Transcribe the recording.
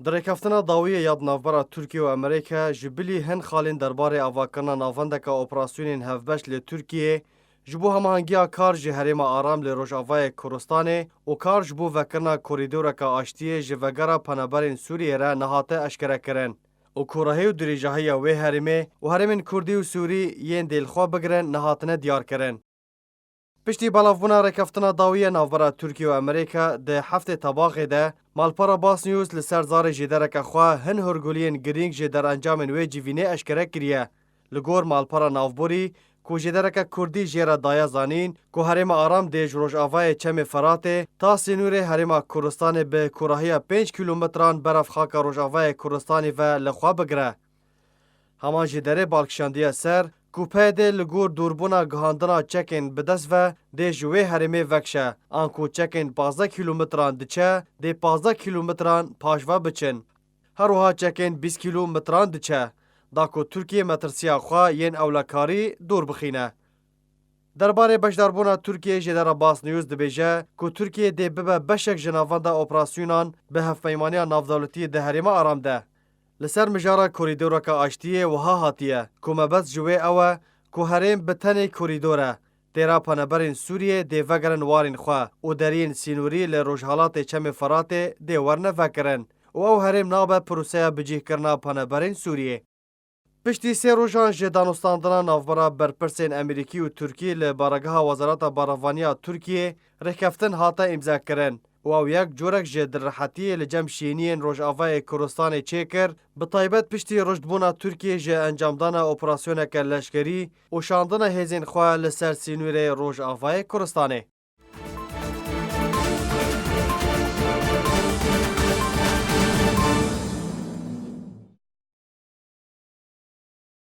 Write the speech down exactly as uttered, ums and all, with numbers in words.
Di rêkeftina dawiyê ya di navbera Tirkiye û Amerîka ji bilî hin xalên derbarê avakirina navendeka operasyonên hevbeş li Tirkiyê, ji bo hemahengiya kar ji Herêma Aram li Rojavayê Kurdistanê û kar ji bo vekirina korîdoreka aştiyê ji vegera penaberên Sûriyê re nehate eşkerekirin û kûrahî û dirêjahiya wê herêmê û herêmên Kurdî û Sûrî yên dê li xwe bigirin nehatine diyarkirin. Piştî belavbûna rêkeftina dawî ya navbera Tirkiye û Amerîka di heftê Tebaxê de, Malpara Bas News li ser zarê jêdereke xwe hin hûrguliyên girîng ji derencamên wê civînê eşkere kiriye. Li gor Malpara Navborî, ku jêdereke Kurdî jê re daye zanîn, ku Herêma Aram dê ji rojavayê Çemê Feratê ta sînorê Herêma Kurdistanê bi kûrahiya pênc kîlometran beref xaka rojavayê Kurdistanê ve li xwe bigire. Heman jêderê balkişandiye ser ku P Y D li gor dûrbûna gihandina çekên bi dest ve dê ji wê herêmê vekişe, anku çekên pazdeh kîlometran diçe, dê pazdeh kîlometran paşve biçin. Her wiha çekên bîst kîlometran diçe, da ku Tirkiye metirsiya xwe yên ewlekarî dûr bixîne. Derbarê beşdarbûna Tirkiyê jêdera Bas News dibêje ku Tirkiye dê bibe beşek ji navenda operasyonan bi hevpeymaniya navdewletiyê di Herêma Aram de. Li ser mijara korîdoreke aştiyê wiha hatiye ku mebest ji wê ew e ku herêm bi tenê korîdor e. Têra penaberên Sûriyê dê vegerin warên xwe û deriyên sînorî li rojhalatê Çemê Feratê dê werine vekirin û ew herêm nabe proseya bicîhkirina penaberên Sûriyê. Piştî sê rojan ji danûstandina navbera berpirsên Amerîkî û Tirkî li baregeha Wezareta Berevaniya Tirkiyê rêkeftin hate îmzekirin û ew yek corek ji dilrehetiyê li cem şêniyên Rojavayê Kurdistanê çêkir, bi taybet piştî ruştbûna Tirkiyê ji encamdana operasyoneke leşkerî û şandina hêzên xwe li ser sînorê Rojavayê Kurdistanê.